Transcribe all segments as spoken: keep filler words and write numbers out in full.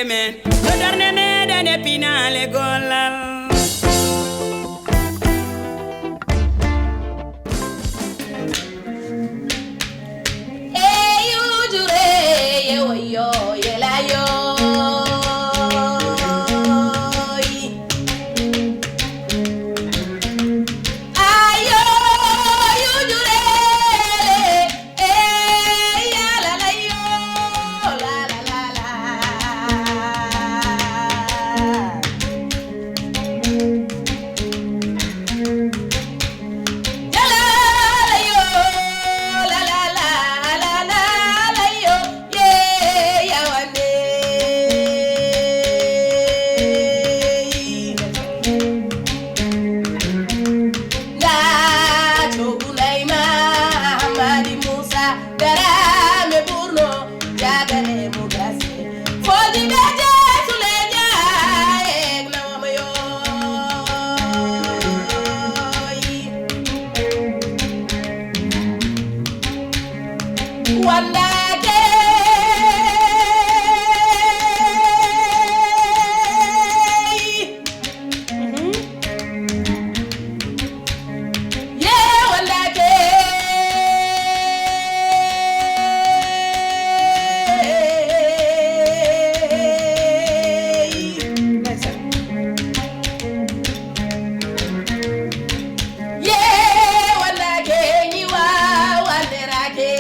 Men, no darnde meɗen e pinaale gollal. E yujure, ye woyo, ye layo. Ayo, yujure. Nda cogu Nayma Hamadi Musa, Darame Burno, Jagale Mugasi. Fodi Beje Suleja, Egna Wamayo. Wandake. Mhm. Ye wandake. Ye wandake, ñi wa wanderake.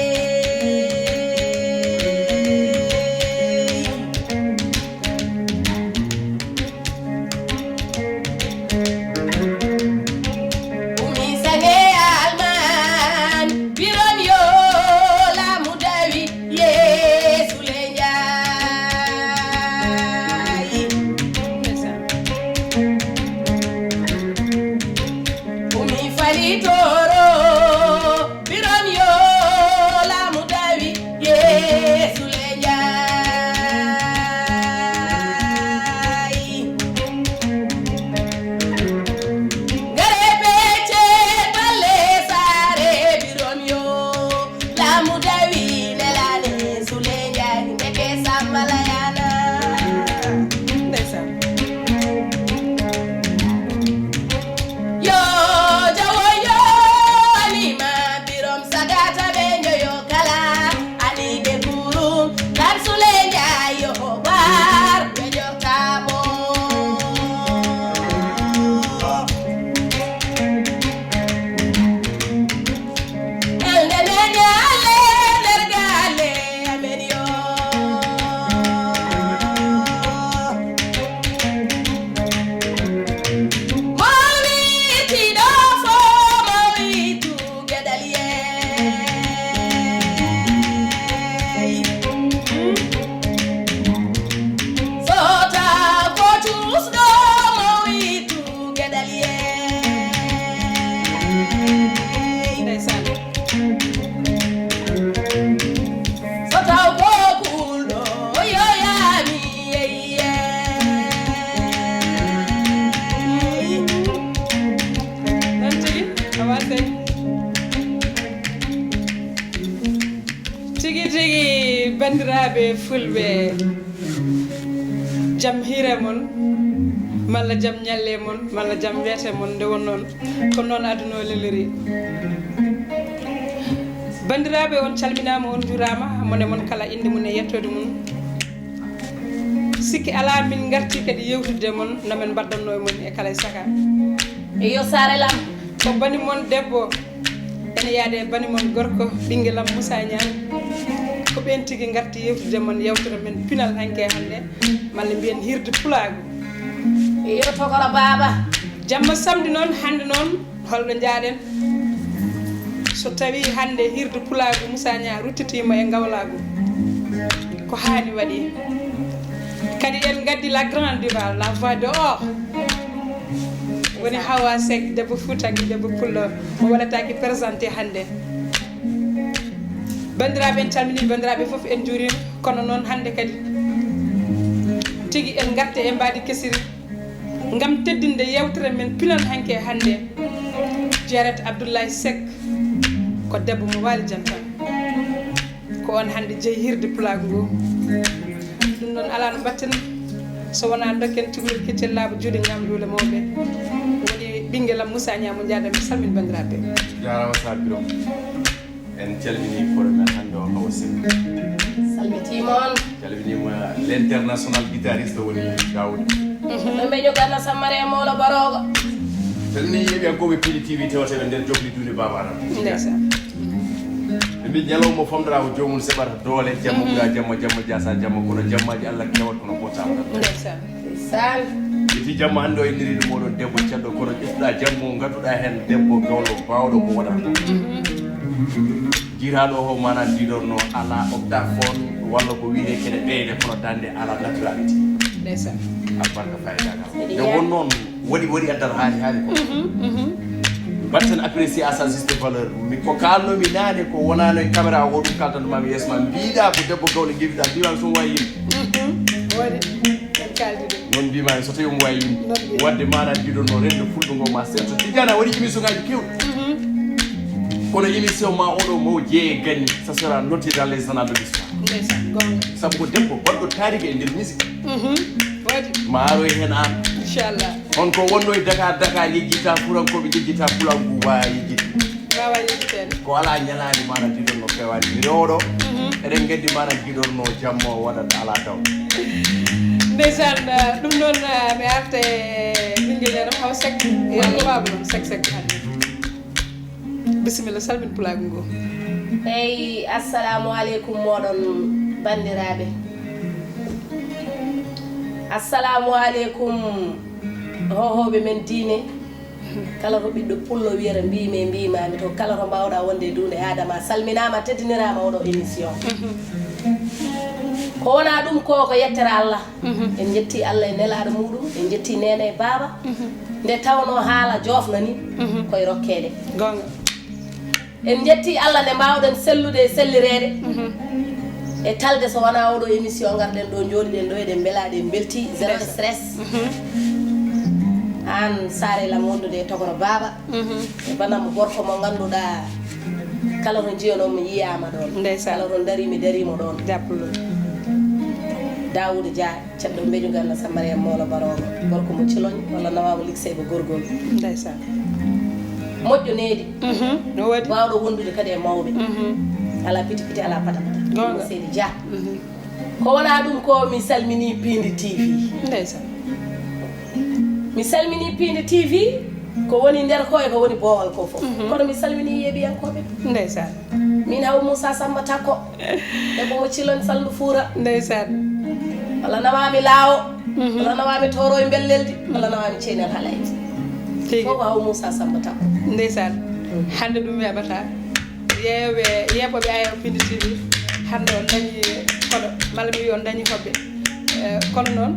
Umi Sange Alman, Birom yo laamu dawi, Yeesu le Njaay. Umi Fali Toro, Birom yo laamu dawi, Yeesu le Njaay. Ngare pece balle saare Birom yo. Laamu dawi nelane Sule Njaay ndeke Samba Layana. Ndeysaan. Yo jawo yo alima Birom sagata ɓe njoyo kala ani ɓe kurum kan Sule Njaay yo bar ɓe jorta mo. Elde ne ñaale nder gaale amen yo. Mawni tiɗo fo mawni tu gedal yeey. Sota ko tusɗo mawni tu gedal yeey. Ndeysaan. So taw ko kulɗo yoyami yeey. Noon tigi, a wasay. Tigi tigi, banndiraaɓe fulɓe, jam hiire mon, malla jam ñalle mon, malla jam weete mon, nde won noon, ko noon aduna o leliri. Banndiraaɓe, on calminaama, on njuuraama, mone mon kala innde mum e yettoode mum. Sikke alaa, min ngarti kadi yewtidde mon, no men mbaɗdanno e mon e kala e saaka. Eyo, Saare Lam. Ko bani mon debbo ene yaade e bani mon gorko, ɓinngelam Moussa Niang. Ko ɓeen tigi ngarti yewtidde mon yewtere men pinal hanki e hannde, malla mbiyen hirde pulaagu. Eyo, Tokoro Baaba. Jamma samedi noon, hannde noon, holɗo njaaɗen? So tawii hannde hirde pulaagu Moussa Niang ruttitiima e ngawlaagu, ko haani waɗi? Kadi en ngaddi la grande diva, la voix de or. Woni Hawa Seck, debbo fuutanke, debbo pullo, mo waɗataake présenté hannde. Banndiraaɓe, en calminii banndiraaɓe fof, en njuuriima. Kono noon hannde kadi tigi en ngarti e mbaadi kesiri ngam teddinde yewtere men pinal hanki e hannde. Jeeret Abdoulaye Seck ko debbo mo Waali Jantan. Ko on hannde jeyi hirde pulaagu ngu. Ɗum noon Alaa no mbatten so wonaa ndokken cukalel keccel laaɓa juuɗe ñaama luule mawɓe. Woni ɓinngel am Moussa Niang mo Ndiadam, mi salmini banndiraaɓe. Jaaraama Saar Birom. En calminii koɗo men hannde o, Hawa Seck. Salmitiima on. Calminiima l'international guitariste woni Daouda. Ɓe mbeño ganna sammare e moolo barooga. Calminii yeeɓiyankooɓe Piindi T V tewteeɓe nder jokli duunde Baaba Aram. Ndeysaan. Ɓe mbi ñalawma famɗora ko joomum seɓata doole, jamma ɓura jamma, jamma jaasa jamma, kono jammaaji Allah kewat kono pottaama tan. Ndeysaan. Sal. Iti jamma hannde o inniri ɗum oɗon debbo ceddo, kono ƴettuɗa jamma o, ngadduɗa heen debbo gawlo baawɗo ko waɗata ko. Jiiraɗo o, maanaam, diɗorno ala opta fon, walla ko wiyee kene ɓeyde, kono dande ala naturalité. Ndeysaan. Albarka fayda kam. Nde won noon, waɗi, waɗi addata haali, haali ko. Mbatten apprécier à sa juste valeur. Mi, ko kalnomi naane, ko wonano e caméra o, ɗum kaldanno mami yeeso ma. Mbiɗa ko debbo gawlo, ngewiɗa, mbiɗa so wayi yimɓe. Waɗi, en kaldi ɗum. Noon mbima en, so tawi omo wawi yimɓe. Noon mbiya. Wadde maanaam jiɗo no rendo fulɓe ngo ma seeto. Tijana waɗi émission ngaji kewɗi. Kono émission ma oɗo mo jeeye ganni, ça sera noté dans les annales de l'histoire. Ndeysaan, goonga. Sabu ko debbo baɗɗo taarika e nder musique. Waɗi. Ma aroy heen aan. Inchallah. On ko wonno e Dakar, Dakar yejjita, Fulankoɓe jejjita, Fulanku wawa yejjitde. Wawa yejjiteede. Ko ala ñalaande maanaam jiɗorno fewaani. Mi rewɗo, eɗen nganndi maanaam jiɗorno jamma o waɗat ala taw. Ndeysaan, eh, ɗum noon, eh, mi arta e ɓinngel neɗɗo Hawa Seck. Yo Allah waaba ɗum, Seck Seck. Bisimilla, salmin pulaagu ngu. Eyi, assalamu aleykum mooɗon banndiraaɓe. Assalamu aleykum hohooɓe men diine. Kala to ɓiɗɗo pullo wiyata mbimi e mbimami to, kala to mbawɗa wonde e duunde Adama, a salminama, teddinirama oɗo émission. Ko wona ɗum ko, ko yettere Allah. En jetti Allah e nelaɗo muɗum, en jetti nene e baaba. Nde tawno haala jofna ni, koye rokkede. Gonga. En jetti Allah nde mbawɗen sellude e sellireede. E talde so wona oɗo émission ngarɗen ɗo, jooɗiɗen ɗo, eɗen mbelaɗe, en belti, zéro stress. An Saare Lam wondude e Tokoro Baaba. E banam gorko mo ngannduɗaa, kala to njiyanoo mi yiyaama ɗoon. Ndeysaan. Kala to ndarii mi dariima ɗoon. Jappulol. Daawuda Dia, ceddo Mbeñu Ganna Samba Mariam Mawla Barooga, gorko mo Ciloñ, walla nawaama Likseyba Gorgol. Ndeysaan. Moƴƴo needi. No waɗi. Waawɗo wondude kadi e mawɓe. Alaa piti piti, alaa pata pata. Goonga. Seydi Dia. Ko wona ɗum ko, mi salmini Piindi T V. Ndeysaan. Mi salmini Piindi T V, ko woni nder ko e ko woni boowal ko fof. Kono mi salmini yeeɓiyankooɓe. Ndeysaan. Min Hawa Moussa Samba Takko. Debbo mo Cilon Salndu Fuura. Ndeysaan. Walla nawami Laawo. Walla nawami Tooro e Mbelleldi. Walla nawami Ceynel Halay. Tigi. Fof ko Hawa Moussa Samba Takko. Ndeysaan. Hannde ɗum weeɓata. Yeeyoɓe, yeeɓoɓe ayo Piindi T V, hannde on dañi koɗo, malla mi wi on dañi hoɓɓe. Eh, kono noon,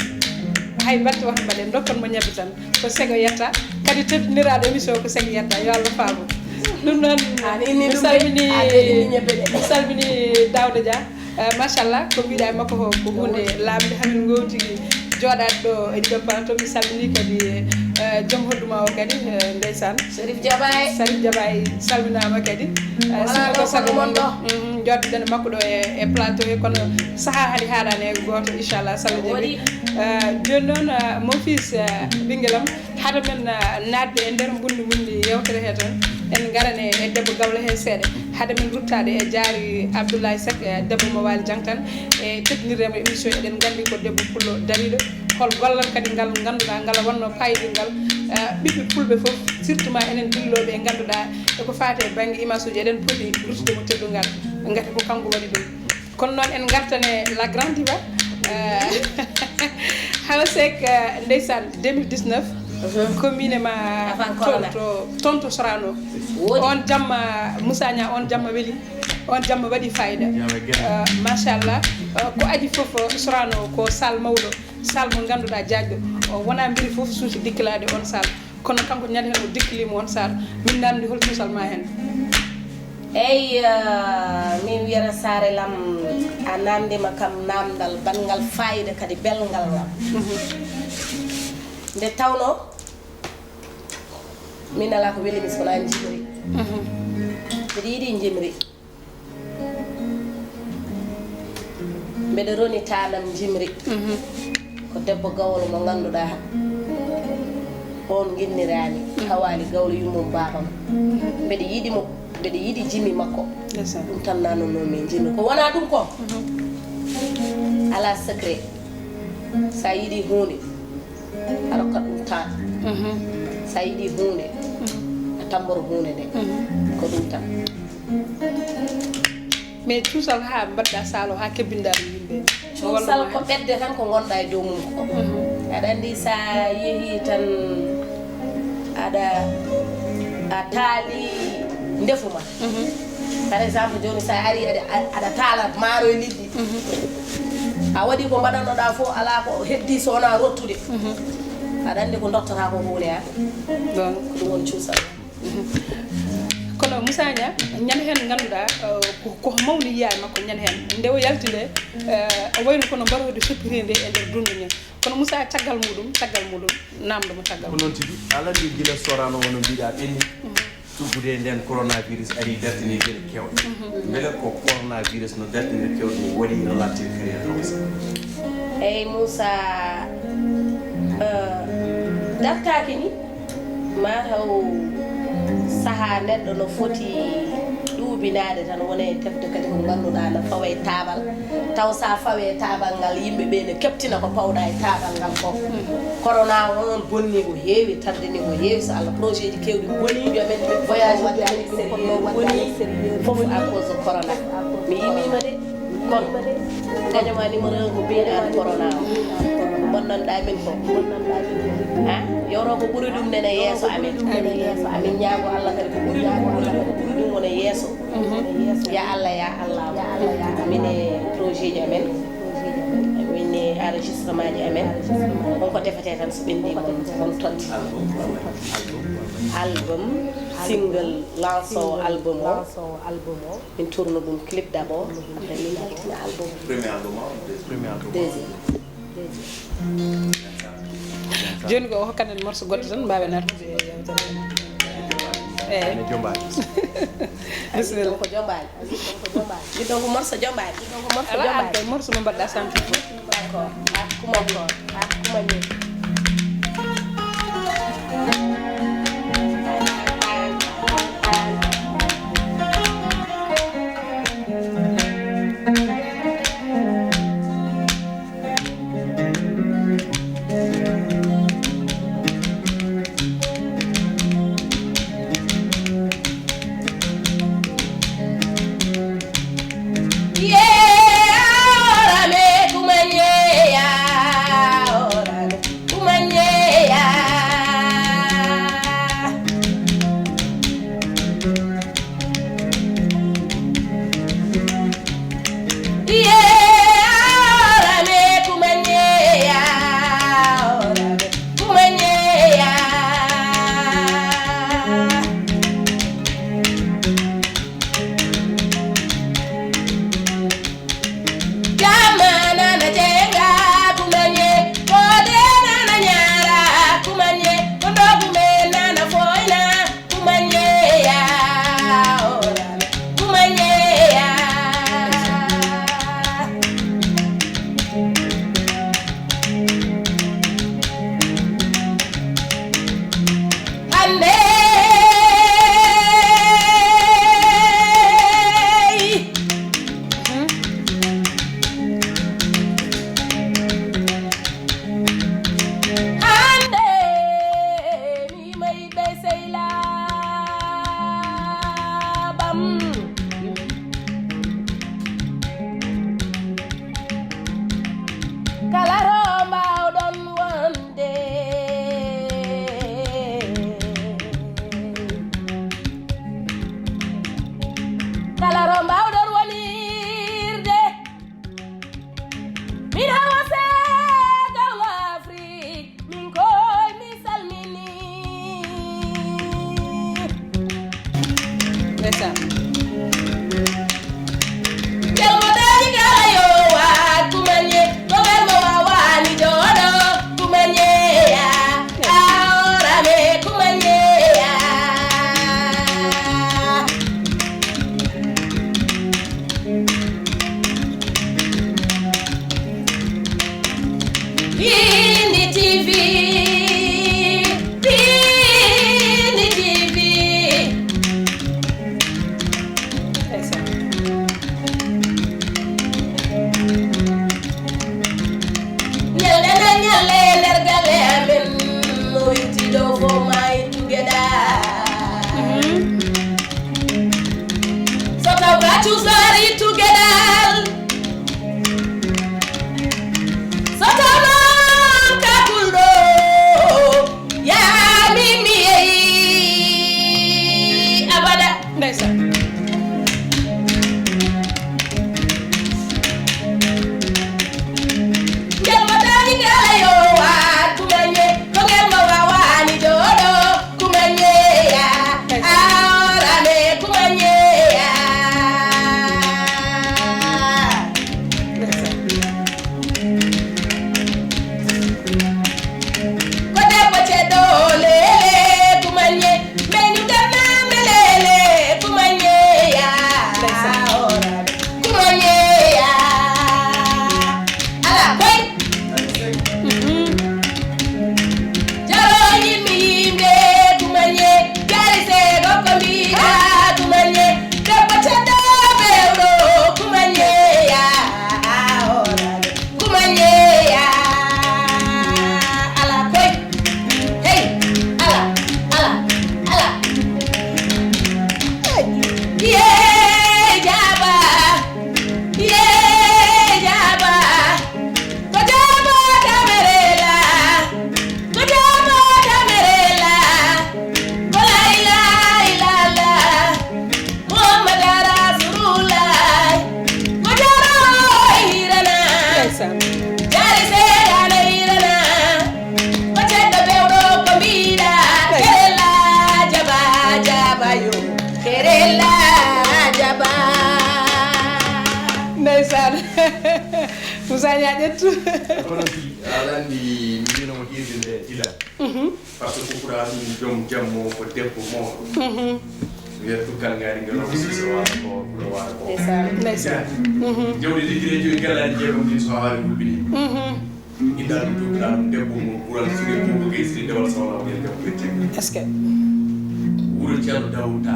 hay batte wata mbaɗe, dokkon mo ñebbe tan. Ko sego yetta, kadi teddiniraaɗo émission ko sego yetta, yo Allah faabo. Ɗum noon, An inni mi ɗum de, salmini, an inni ñebbe de. Mi salmini Daouda Dia. Eh, machallah, ko mbiɗa e makko ko, ko huunde laamde, hamin ngowtigi jooɗaade ɗo e ɗiɗo plateau. Mi salmini kadi, eh, joom hoɗuma o kadi, eh, ndeysaan. Sarif Jabaay. Sarif Jabaay salminaama kadi. Eh, Wala sino ko ɗo sago kono mon ɗo. Mhm, jooɗoɗen e makko ɗo e, e plateau he, kono sahaa hade haaɗaani e gooto, inchallah, Salla Jabi. Waɗi. Eh, jooni noon, eh, mon fils, eh, ɓinngel am, hade men, eh, naatde e nder mbundi mbundi yewtere he tan, en ngarane e debbo gawlo he seeɗa. Hade men ruttaade e jaari Abdoulaye Seck, eh, debbo mo Waali Jangtan, e teddinirde mo émission, eɗen nganndi ko debbo pullo dariiɗo. Hol gollal kadi ngal ngannduɗaa ngal wonno paayidingal, eh, ɓiɓɓe pulɓe fof, surtout ma enen dillooɓe e ngannduɗaa e ko faati e bannge image uji, eɗen poti ruttude mo teddungal, ngati ko kanko waɗi ɗum. Kono noon en ngartane la grande diva, eh, Hawa Seck, eh, ndeysaan, deux mille dix-neuf, ko min e ma Avant corona. Toon to, toon to Sorano. Woodi. On jamma, Moussa Niang, on jamma weli, on jamma waɗi fayida. Jaama gere. Eh, machallah. Eh, ko adii fof, eh, Sorano ko salle mawɗo, salle mo ngannduɗaa jaajɗo. O wona mbiri fof suusi dikkilaade on salle. Kono kanko ñande heen o dikkiliima on salle. Min namdi hol cuusal ma heen? Eyi, eh, min wiyata Saare Lam, a namdima kam namdal banngal fayida kadi belngal ngal. Nde tawno min alaa ko welimi so wonaa njimri. Mbiɗa yiɗi njimri. Mbeɗa roni taanam jimri. Ko debbo gawlo mo ngannduɗaa, on nginniraani, hawaali gawlo yummum baabam. Mbeɗa yiɗi mo, mbeɗa yiɗi jimi makko. Ɗum tan nanonoo min jimi. Ko wonaa ɗum ko? Alaa secret. So a yiɗi huunde, a rokkat ɗum tan. So a yiɗi huunde, a tammboro huunde nde. Ko ɗum tan. Mais cuusal haa mbaɗɗa saalo haa kebbinɗa ɗum yimɓe. Cuusal ko ɓetde tan ko ngonɗa e dow mum ko. Aɗa anndi sa yehi tan aɗa a taali ndefu ma. Par exemple jooni sa ari aɗa aɗa taala maaro e liɗɗi. A waɗi ko mbaɗannoɗa fof alaa ko heddi so wonaa rottude. Aɗa anndi ko dottata ko huunde a. Ko ɗum woni cuusal. Kono Moussa Niang ñande heen ngannduɗaa ko ko mawni yiyaay makko ñande heen nde o yalti nde o wayno kono mbarode soppirinde e nder dundu ni. Kono Moussa caggal muɗum caggal muɗum namdo mo caggal. Ko noon tigi. Aɗa anndi gila sorano wono mbiɗa ɓenni tuggude e nden coronavirus ari dartini gila kewɗe. Mbele ko coronavirus no dartini kewɗe waɗi relative carrière house? Eyi Moussa, dartaaki ni. Mataw sahaa neɗɗo no foti ɗuubinaade tan wona e tefde kadi ko ngannduɗaa no fawa e taabal taw sa fawe e taabal ngal yimɓe ɓe ne keptina ko pawɗa e taabal ngal ko. Corona on bonni ko heewi tardini ko heewi so allah projet ji kewɗi boni. Voyage waɗɗaani sérieux boni fof à cause de corona. Mi yimima de. Kono gañoma numéro un ko mbiɗa an corona o bonnanɗa min ko. Ha yewto ko ɓuri ɗum nene yeeso amin. Amin ñaago allah kadi ko ɓuri ɗum ko ɓuri ɗum ko ɓuri ɗum wona yeeso. Ya allah ya allah. Mine projet ji amen, mine enregistrement ji amen. On ko defete tan so ɓendi mon on tonti. Album single lansowo album o. Min tourno ɗum clip d'abord après min jaltina album. Premier album o. Deuxième. Jooni ko o hokkanen morso goɗɗo tan mbaawen artude e yewtere. Eyi. Ene jombaani. Bisimilla. Ko jombaani. Ɗiɗo ko morso jombaani. Ɗiɗo ko morso jombaani. Morso mo mbaɗɗa sentir fof. D'accord. Hakkumanni. Hakkumanni. Kala to mbaawɗon wonde, kala to mbaawɗon wonirde, min hawa seegal Afrik. Min koy mi salmini. Ndeysaan. Choose the right to get out. So tama kakuldo. Ya mimi. Abada. Ndeysaan. Ngel mo dañi ngala yo waat kumanye. Ko ngel mo wawaani jooɗo. Kumanyeya, aorane kumanyeya. Ko debbo ceddo lele kumanye, menu dama melele kumanyeya. Aorane kumanyeya. Ala koy. Jaro yimɓe yimɓe kumanye, jari seeɗo ko mbiɗa kumanye, debbo ceddo bewɗo kumanye ya, kumanye ya, ala koy, hey, ala, ala, ala, hey, ye jaba, ye jaba. Ko jama damerela, ko jama damerela, ko la ilaha illallah, Muhammad Rasulullah, ko jama o hirana, Ndeysaan. Jari seedane hirana, ko ceddo bewɗo ko mbiɗa, Ndeysaan. Kerela jaba jaba yo, kerela jaba. Ndeysaan. Moussa Niang ƴettu. Kono si aɗa anndi mi wino hirde nde gila. Par ce que ko ɓura ɗum joom jammo ko debbo mawɗo. Wiyata tukkal ngaari ngal o sisa wala ko ɓura wala ko. Ndeysaan. Jawdi liggireeji e galaani jeegom ɗin so haali hulɓini. Inda ɗum tukkila ɗum debbo mo ɓural sire bubu gay sire dewal sawla ko yen debbo ɓe teggi. Est-ce que? Wuro Ceerno Dawuda.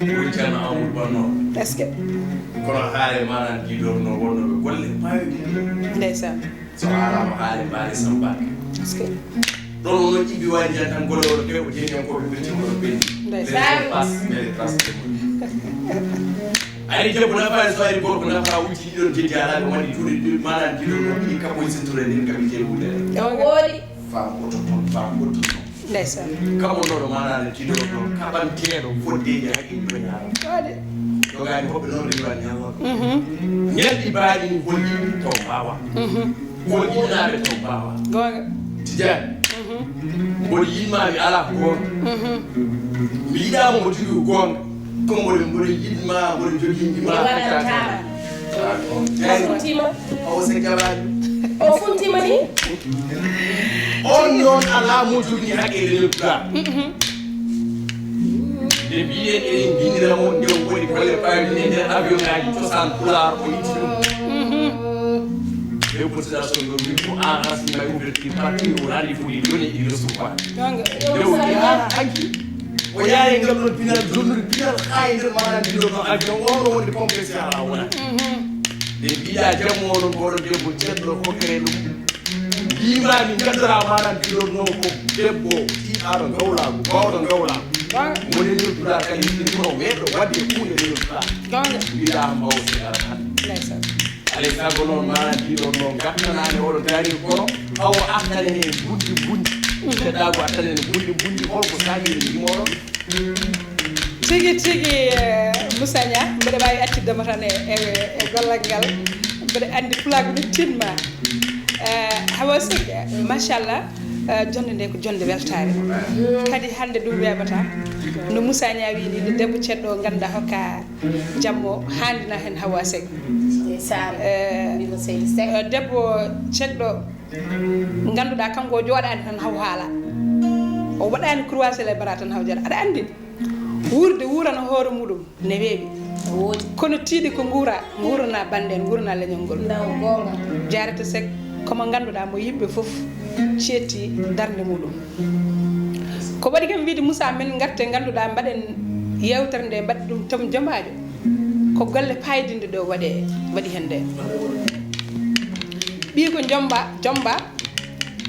Wuro Ceerno Amadou Banno. Est-ce que? Kono haare manan ɗiɗon no wonnoɓe golle paawi. Ndeysaan. So haalama haale mbaale sambaake. Est-ce que? Ɗon o noon ƴiɓi waji jan tan golle oɗo kew o jeñan ko ɓe ɓe timmoɗo ɓenni. Ndeysaan. Les pas mais les traces de. Ari debbo nafaani so ari gorko nafa wujji ɗiɗon jeddi alaaɓe mbaɗi juuɗe ɗiɗi manan ɗiɗon no ɓiɗi kaɓɓo e sintude nden kaɓi jeegude. Ɗon woodi. Femme autonome, femme autonome. Ndeysaan. Kaɓotoɗo maanaam tiiɗoɗo kaɓanteeɗo foddeeji haqqe ɗiɗo ñaama. Waɗi. Jogaani hoɓɓe noon riwani ñaama. Ñalɗi baaɗi ni holliɓe taw mbaawa. Holliɓe taw mbaawa. Goonga. Tijaani. Mboɗo yiɗmaa mi alaa ko goonga. Mi yiɗaama mo jogii ko goonga. Comme mboɗo mboɗo yiɗma mboɗo jogii ma. O funtima. O se jaɓaani. O funtima ni. On noon alaa mo jogii haqqe leñol pulaar. Nde mbiɗen eɗen njinnira mo nde o woni golle paaɗi e nder avion ngaji cosaan pulaar o itti ɗum. Les cotisations yo min ko en renseignement ouverture parti au rendez-vous des données et recevoir. Nde o yaha hanki. O yaari ngal ɗon pinal jonnude pinal haa e nder maanaam ndiro ɗon avion o ɗo wonde pompe si ala wona. Ɓe mbiɗa jammo oɗon oɗon debbo ceɗɗo hokkere ɗum. Mbima min ngaddora maanaam ndiro ɗon ko debbo tiɗaɗo ngawlagu bawɗo ngawlagu. Woni nodduɗa kadi yimɓe kono weɗɗo wadde kuuɗe nodduɗa. Mbiɗa mbawo si ara hande. Alay sago noon maanaam ndiro ɗon gattanaani oɗo daari kono awo artane he bundi bundi. Seɗɗago artane he bundi bundi holko saagi ɗe ndimoɗon. Tigi tigi, eh, Moussa Niang, mbeɗa waawi accude mo tan e, e, e gollal ngal. Mbeɗa anndi pulaagu no tinma. Eh, Hawa Seck, machallah, eh, jonnde nde ko jonnde weltaare. Kadi hannde ɗum weeɓata. No Moussa Niang wiyi ni, nde debbo ceɗɗo ngannduɗaa hokka jammo haandina heen Hawa Seck. Ndeysaan. Eh, mbimo Seydi Seck. Eh, debbo ceɗɗo ngannduɗaa kanko o jooɗaani tan haw haala. O waɗaani croisé les bras tan haw jara. Aɗa anndi wuurde wuurana hoore muɗum ne weeɓi. Woodi. Kono tiiɗi ko nguura, nguurana bannde en, nguurana leñol ngol. Ndaw goonga. Jaarata Seck, komo ngannduɗaa mo yimɓe fof ceetti darnde muɗum. Ko waɗi kam wiide Moussa men ngarte ngannduɗaa mbaɗen yeewtere nde mbaɗi ɗum tom jomaajo. Ko golle paydinɗe ɗo waɗe, waɗi heen nde. Ɓii ko jomba, jomba,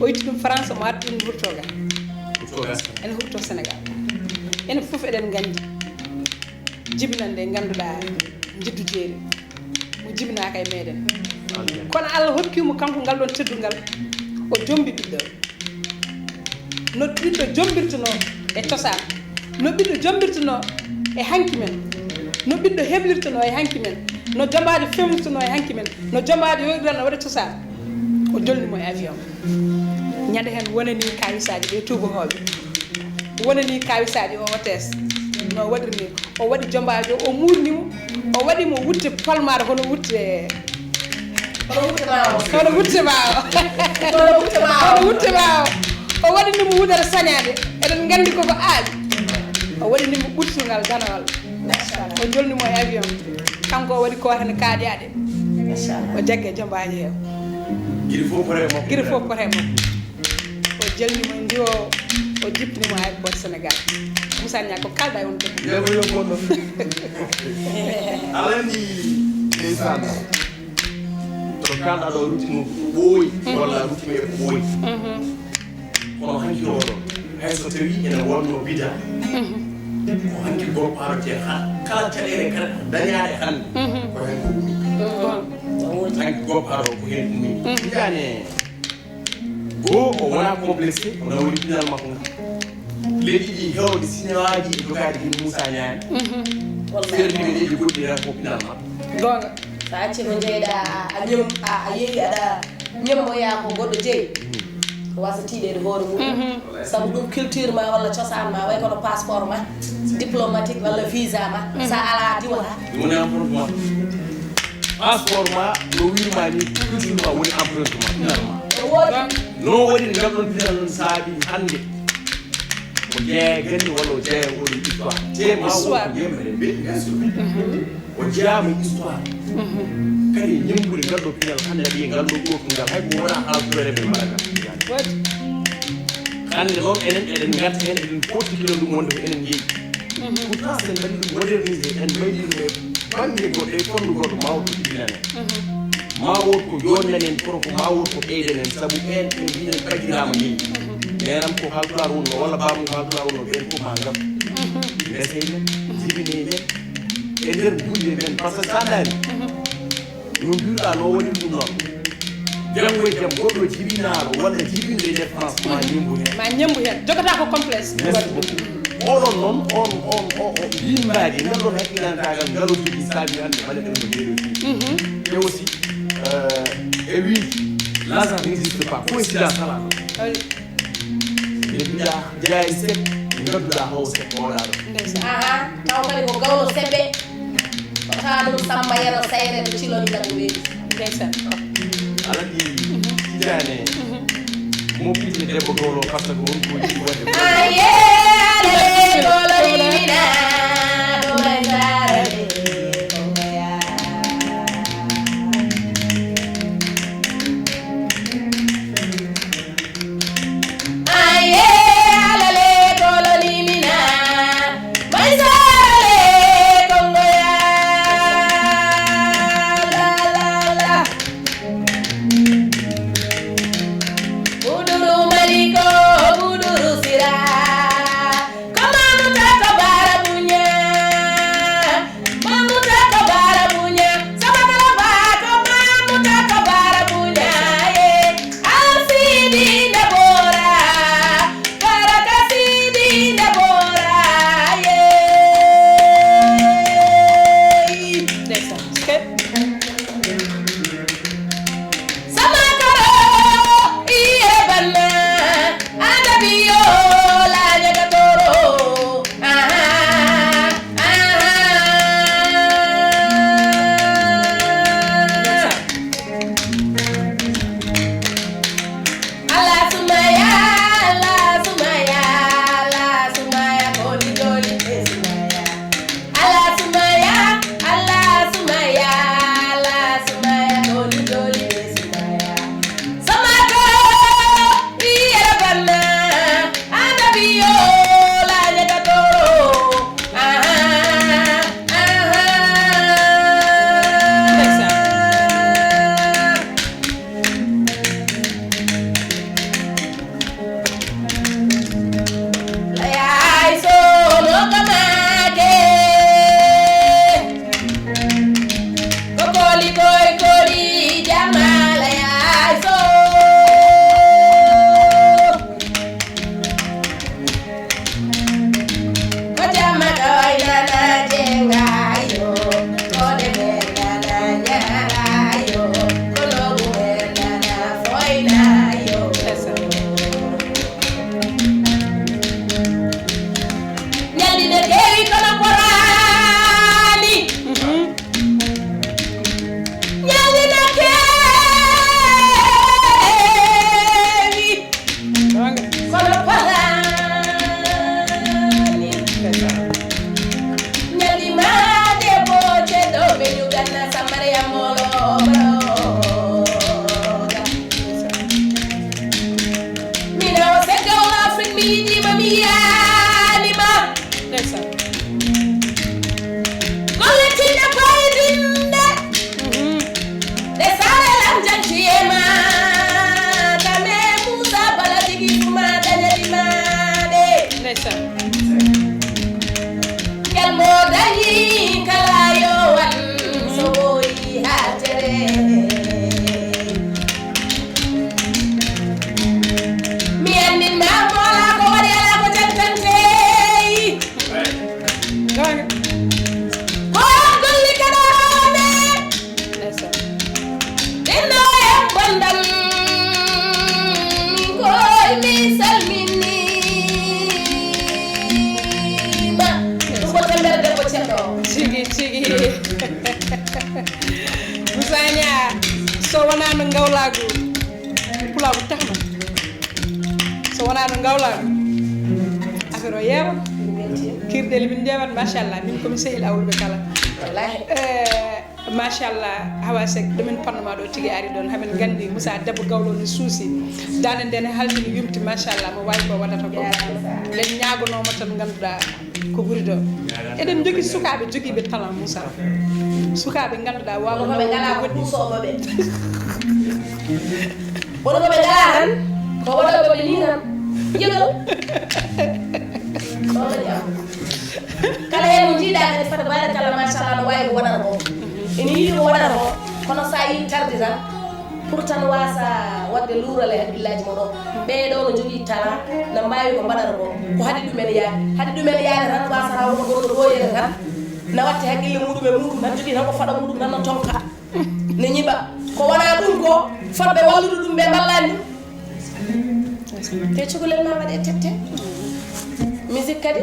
o itti ɗum France, omo addi ɗum hurtoga. Hurtoga. Ene hurto Sénégal. Enen fof eɗen nganndi. Jibinande, ngannduɗaa, njiddu jeeri, mo jibinaaka e meɗen. Kono Allah hokkimo kanko ngal ɗon teddungal, o jombi ɓiɗɗo. No ɓiɗɗo jombirtuno e cosaan, no ɓiɗɗo jombirtuno e hanki men, no ɓiɗɗo heblirtuno e hanki men, no jombaajo fewlirtuno e hanki men, no jombaajo yowiran no waɗa cosaan. O jolni mo e avion. Ñande heen wonani kawisaaji ɓe tuubakooɓe, wonani kawisaaji o otes, no waɗirni. O waɗi jombaajo, o muurni mo, o waɗi mo wutte palmaare, hono wutte, hono wutte maawo. Hono wutte maawo. Hono wutte maawo. Hono wutte maawo. O waɗi ni mo wudere sañaade. Eɗen nganndi koko aaɓi. O waɗi ni mo ɓurtungal danawal. Machallah. O jolni mo e avion. Kanko o waɗi ko tan kaaɗiyaade. Machallah. O jagge jombaaji he. Giri fof pore mo. Giri fof pore mo. O jalni mo ndi o, o jippini mo aéroport Sénégal. Moussa Niang, ko kalɗa e on debbo? Nde ko yo goɗɗo. Aɗa anndi, ndeysaan, to kalɗa ɗo, ruttino ko ɓooyi, walla ruttino e ko ɓooyi. Kono hanki oɗo, hay so tawi ene wonno bida, ko hanki goppaaɗo te ha kala caɗeele kala dañaaɗe hannde, ko hen ko woni. Hanki goppaaɗo ko hen ummi. Jiyane. Goo, o wonaa complexé, o nawori pinal makko ngal. Leydi ɗi heewde sinewaaji e jogaaɗi hino Moussa Niani. Wallahi. Seeɗa ɗiɓe leydi goɗɗi tan ko pinal makko. Goonga. So a accii ko njeyɗa, a, a ñem-, a, a yehi aɗa ñemboya ko goɗɗo jeyi. Ko wasa tiiɗeede hoore mum. Sabu ɗum culture ma walla cosaan ma, way kono passeport ma, diplomatique walla visa ma. Sa alaa, diwata. Ɗum woni emprunte ma. Passeport ma, no wiirma ni, culture ma woni empreinte ma, pinal ma. No waɗi ngal ɗon pinal noon saabi hannde o jeeya e gandi walla o jeeya e oɗo histoire. Te ma won ko yemre mbeɗi, bien sûr. O jeyaama e histoire. Kadi ñembude ngal ɗo pinal hannde aɗa yiya ngal ɗo ɓoofngal, hay ko wona halfeere ɓe mbaɗa ngal. Hannde noon enen eɗen ngarta heen, eɗen fotti kilo ɗum wonde ko enen njeyi. Pourtant, so en mbaɗi ɗum modernisé, en mbayli ɗum e bannge goɗɗo, e fonndu goɗɗo, ma wood ko jibinani en. Ma wood ko yooɗnani en, kono ko ma wood ko ɓeydani en, sabu ɓeen ɓe mbiɗen ɓaggiraama yeeyi. Neenam ko Haalpulaar wonnoo, walla baabam ko Haalpulaar wonnoo, ɓeen fof ma ngam. Mbesey men, jibiney men, e nder bulle men, par ce que so a ndaari, no mbiruɗaa no waɗi ɗum noon. Janngo e jam, goɗɗo jibinaaro walla jibinɗo e nder France, ma ñembu heen. Ma ñembu heen. Jogata ko complexe. Merci beaucoup. Oɗon noon, on, on, o, o, yimɓaaji, ngal ɗon hakkilantaagal, ngal o jogii saabi hannde mbaɗeɗen no ndeeɗo fii. Te aussi, euh, e wii, l'hasard n'existe pas, coïncidence alaa ɗon. Ɓe mbiɗa jeyaa e sek, ɓe ngadduɗaa hawo sek oɗa ɗo. Ndeysaan. Aha, taw kadi ko gawlo sebbe. Ko taa ɗum Samba Yero Sayre to Ciloni Lago Weedu. Ndeysaan. Aɗa anndi Tijaane, moftinde debbo gawlo, par ce que won ko yiɗi waɗde. Aye, alale, gawlo yimina, ko may sarale, ko maya. Aye, alale, gawlo yimina, may sarale, ko ngoya. La, la, la. Buduru Maliko, Buduru Sira. Ko Mamu Tata Bara Bunye, Tigi tigi. Musanya, so wonano ngawlagu, pulagu tahma. So wonano ngawlagu, affaire o yewa. Kirɗeli min ndewat, machallah, min komi sehil awruɓe kala. Wallahi. Eh, machallah, Hawa Seck, ɗo min panno ma ɗo tigi ari ɗon, hamin gandi Moussa debbo gawlo no suusi. Dande nde ne haldi no yumti, machallah, mo wawi ko waɗata ko. Nden ñagonoma tan ganduɗa ko ɓuri ɗo. Eɗen jogui sukaɓe joguiɓe talent, Moussa. Sukaɓe ganduɗa wawa. Kono ɓe ngala ko pusoɓe ɓe. Kono ko ɓe ngala tan, ko waɗoɓe ɓe ni tan. Yeɗo. Ɗo kadi am. Kala hen mo jiiɗa kadi fata barakalla, machallah, no wawi ko waɗata ko. Ene yiɗi ko waɗata ko, kono sa yi tardi tan, pour tan wasa wadde luural e haqqillaji mo ɗo. Ɓeɗo no jogui talent, na mbawi ko mbaɗata ko. Ko haɗi ɗumen yaade. Haɗi ɗumen yaade tan, wasata wonko goɗɗo ɗoyere tan. Na watti haqqille muɗum e muɗum tan, jogui tan ko faɗa muɗum tan no tonka. Ne ñiɓa. Ko wona ɗum ko, fotɓe wallude ɗum ɓe mballani ɗum. Te cukalel ma waɗe tette. Musique kadi,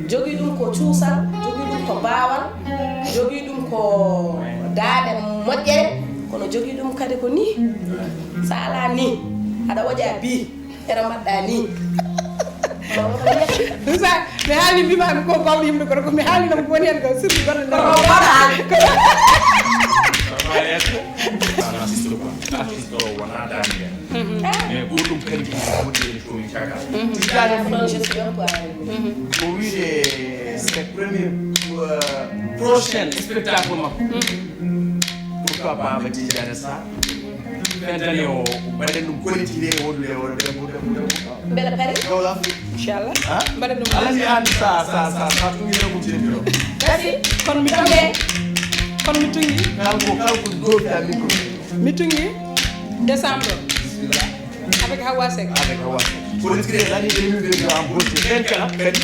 jogui ɗum ko cuusal, jogui ɗum ko baawal, jogui ɗum ko daaɗe moƴƴere, kono jogui ɗum kadi ko ni. Sa ala ni, aɗa woƴa bi, eɗa mbaɗɗa ni. Ɗum sa, mi haali mbimami ko bawɗo yimɓe kono ko mi haali noon ko woni hen ko surtout golle nder. Ko bawɗo haali. Artiste quoi. Artiste o wona dande. Mais goɗɗum kadi ko woni en komin caga. Tidiane Franchesco quoi. Ko wiyde c'est premier, euh, prochain spectacle makko. Pourquoi pas ba Tidiane Sarr? Fin d'année o mbaɗen ɗum collectif e wondude e wonde debbo debbo debbo. Mbele pari? Gawlam. Inchallah. Ha? Mbaɗen ɗum. Alani an sa sa sa sa tungi na ko jendi o. Kasi. Kono mi tungi. Kono mi tungi. Kalko kalko dofi a micro. Mi tungi décembre. Bismillah. Avec Hawa Seck. Avec Hawa Seck. Ko retiré l'année deux mille vingt-deux en beauté. Ɓen kala kadi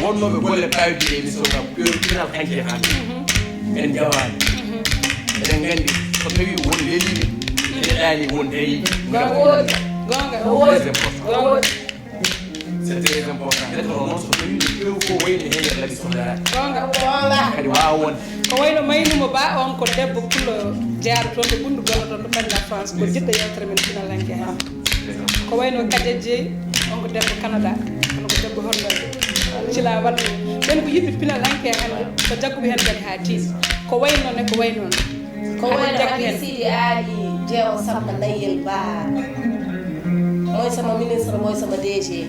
wonnooɓe golle kawdiɗe émission kam ko final hanki hande. En jawaani. Eɗen nganndi so tawii won leliiɓe, neɗɗaani won dariiɓe. Goonga. Très important. Goonga. C'est très important. Neɗɗo o noon so tawii no feewi ko wayni heen laɓi sohlaade. Goonga. Kadi waawa wonde. Ko wayno Maynuma Ba, on ko debbo pullo jaaɗo toon to Bundu Golo toon to Paris, la France, ko jiɗɗo yewtere men final hanki hannde. Ko wayno Kadia Dieye, on ko debbo Canada, kono ko debbo horɗo. Cila waɗde. Ɓen ko yiɗɓe pinal hanki hannde, ko jagguɓe heen kadi haa tiiɗi. Ko wayno ne, ko wayno ne. Ko wayno Habibi Sidi Aali Jeewo Samba Nayyel Ba. Mooy sama ministre, mooy sama D G.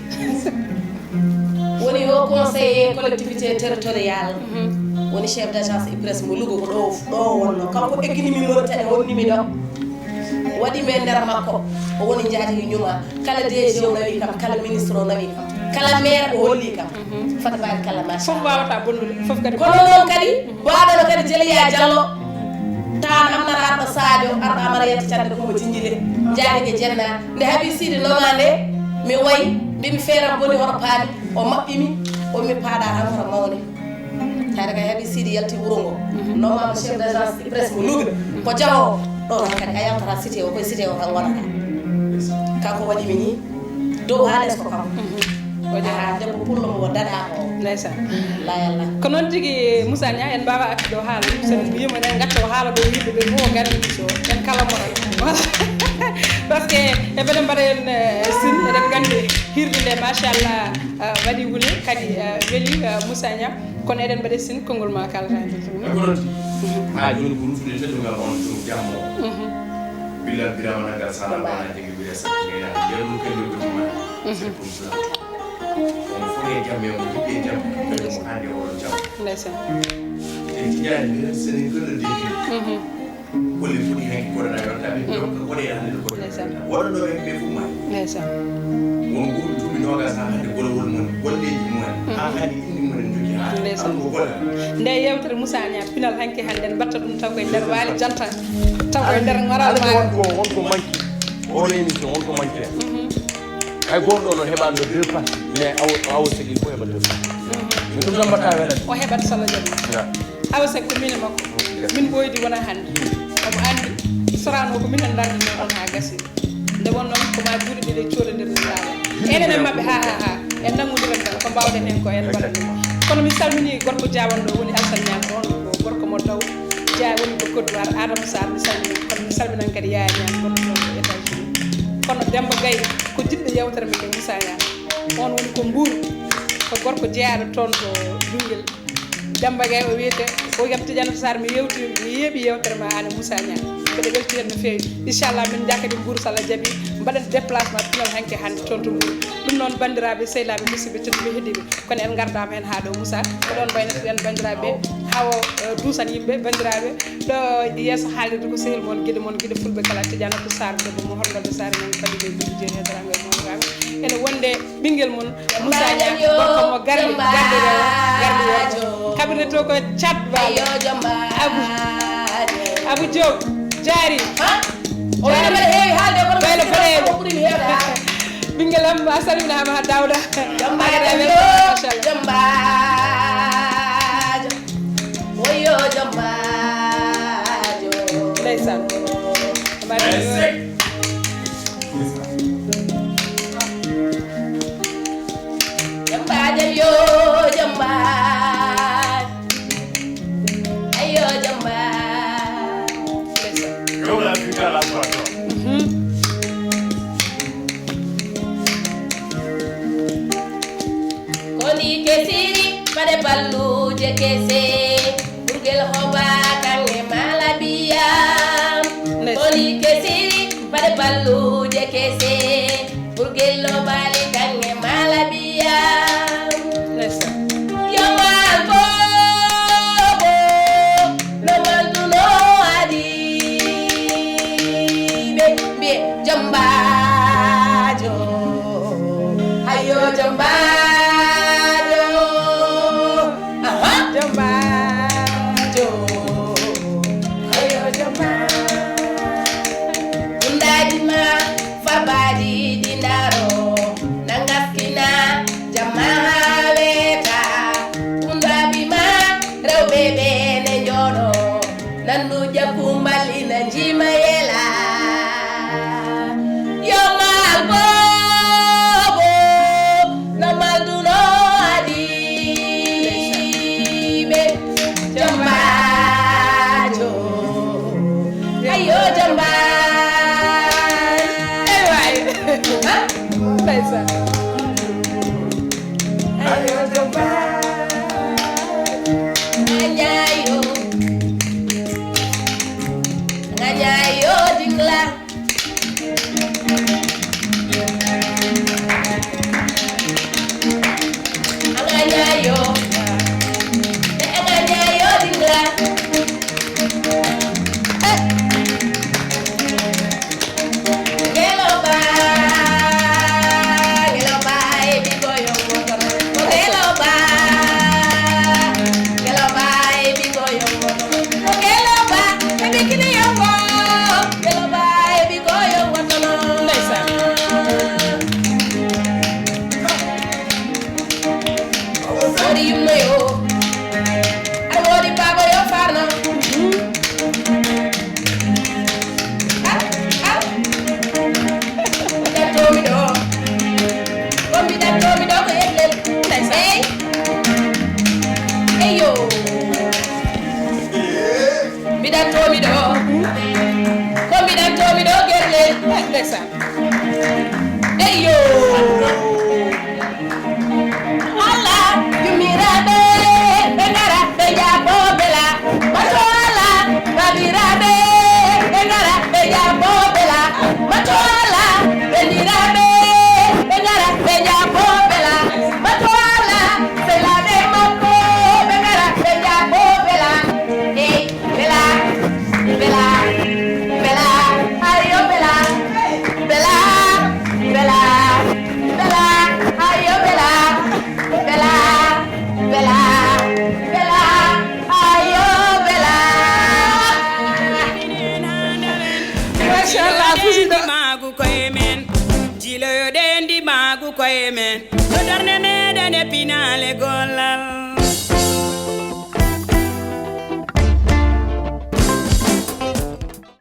Woni haut conseiller collectivité territoriale. Woni chef d'agence IPRES mo Louga ko ɗo, ɗo wonno. Kanko egginimi Mauritanie, wonnimi ɗo. Waɗi mi e nder makko. O woni njaatigi ñuma. Kala D G o nawi kam, kala ministre o nawi kam. Kala maire o holli kam. Fata baari kala machallah. Fof wawata bonnude, fof kadi. Kono noon kadi, baɗono kadi Jeliya Diallo. Taan am nana arɗo Sadio, arɗo Amara Yetta Cande Kumba Jinjile. Njaatigi Jenna. Nde Habi Sidi noma nde, mi wayi, mbimi feeram boni hoto paami. O maɓɓi mi, o mi paaɗa tan hoto mawne. Taade kay Habi Sidi yalti wuro ngo. Noma mo chef d'agence IPRES mo Louga. Ko jaho ɗo tan kadi a yaltata cité o, koye cité o tan wonata. Kanko waɗi mi ni, dow haa les ko kam. Aha, debbo pullo mo daɗa o. Ndeysaan. La yalla. Ko noon tigi Moussa Niang, en mbawa accude o haala ɗum, sen mbiyimo eɗen gatta o haala ɗo yimɓe ɓe fof o gari émission o. En kala mo tan. Parce que e mbeɗen mbaɗa en, eh, sin, eɗen nganndi hirde nde, machallah, eh, waɗi wule, kadi, eh, weli, eh, Moussa Niang. Kono eɗen mbaɗa sin konngol ma kala tan. E ko noon tigi. Haa jooni ko ruttude teddungal on ɗum jammo. Billal Birama Nagal Sala Bana jegi wiya sa ngena. Nder ɗum kañum ko ɗum. C'est comme ça. On fof e jam e on jogi e jam. Kañum mo hannde oɗon jam. Ndeysaan. E Tidiane, minen senen kala defi. Golle foti hen ko ɗon a yonta ɓe. Donc ko ɗe hannde ko. Ndeysaan. Waɗanno ɓe ɓe fof ma. Ndeysaan. Won guuɓi duuɓi nogas ha hannde golowol mon, golleji mon. Ha hannde indi mon en joggi ha. Ndeysaan. An ko golle. Nde yewtere Moussa Niang pinal hanki hannde en mbatta ɗum taw koye nder waali janta. Taw koye nder maral. Won ko, won ko manki. Oɗo émission won ko manki. Hay goto ɗo no heɓano deux parties, mais awo awo segui ko heɓa deux parties. Min ɗum tan mbatta welande. O heɓat solo jam. Ya. Awa Seck ko min e makko. Min ɓooydi wona hannde. Omo anndi sorano ko minen darnino ɗon haa gasi. Nde won noon ko ma juuɗe ɗiɗe coodondirde laaɓa. Enen e maɓɓe ha ha ha. En nanngodiran tan comme Mbawɗen heen ko en mbaɗat ɗum. Kono mi salminii gorko Jaawan ɗo woni Alsan Ñaan ɗoon, ko gorko mo Daw Jeyaa woni ko Côte d'Ivoire, Adama Sarr, mi salminii mo. Kono mi salminan kadi Yaaya Ñaan gonɗo ɗoon ko États-Unis. Kono Demmba Gaye ko jiɗɗo yeewtere men nde, Moussa Niang. Oon woni ko Mbuur, ko gorko jeyaaɗo toon to Duñgel. Demmba Gaye o wiyetee, o wiyam Tidiane Sarr, mi yeewti, mi yeeɓi yeewtere ma aan e Moussa Niang. Mbeɗa weltii heen no feewi. Inchallah, min njaha kadi Mbuur so Allah jaɓii, mbaɗen déplacement pinal hanki hannde toon to Mbuur. Ɗum noon, banndiraaɓe, sehilaaɓe, musidɓe tedduɓe heɗiiɓe, kono en ngardaama heen haa ɗo, Moussa. Ko ɗoon mbaynoto-ɗen, banndiraaɓe, haa o, eh, duusan yimɓe, banndiraaɓe. Ɗo yeeso haalirde ko sehil mon, giɗo mon, giɗo fulɓe kala, Tidiane Abdou Sarr, debbo mo Horndolde Sarr, men Fadilou Boutou Dieng, e daraagal mo. Ene wonde ɓinngel mon, Moussa Niang, gorko mo garli, garli rewo, garli worgo. Kaɓirɗe to ko Thiat Ba. Abu, Abu Diop, jaari. Jaari. Waylo boɗeejo. Ɓinngel am, a salminaama, Daouda. Machallah. Woyo jambaajo. Ndeysaan. Jambaajo yo jambaajo. Ayo jambaajo. Ndeysaan. Yo la victoire à toi. Koni kesiri, paɗe balluuje kese. Burgel hoba kanŋe mala biyam. Koni kesiri, paɗe balluuje kese. Burgel lobali kanŋe mala biyam. Yomal bobo, no manduno adi. Ɓe mbiye jambaajo. Ayo jambaajo. Aha. Jambaajo. Ayo jambaajo. Undaaji ma, farbaaji ɗi ndaaro, na ngaskina jamma haa weeta. Undaaji ma, rewɓe ɓe ne njooɗo. Nanduja kumbali na njima yela. Yo mal bobo, no malduno adi. Ɓe jambaajo. Ayo jambaajo. Ewa. Ha? Ndeysaan. Ayo jambaajo. Anyayo. Ngañayo dingla. Ngañayo. Ngañayo dingla. Eh. Ngeloba, ngeloba, ebi boyo moto. Ngeloba, ngeloba, ebi boyo moto. Ngeloba, ebi kini yongo. Ngeloba, ebi boyo moto. Ndeysaan. Wodi yumno yo. Ar wodi baba yo farna. Ar, ar. Mbiɗa tomi ɗo. Ko mbiɗa tomi ɗo ko ellel. Ey. Eyo. Mbiɗa tomi ɗo. Ko mbiɗa tomi ɗo gerlel. Ndeysaan. Eyo.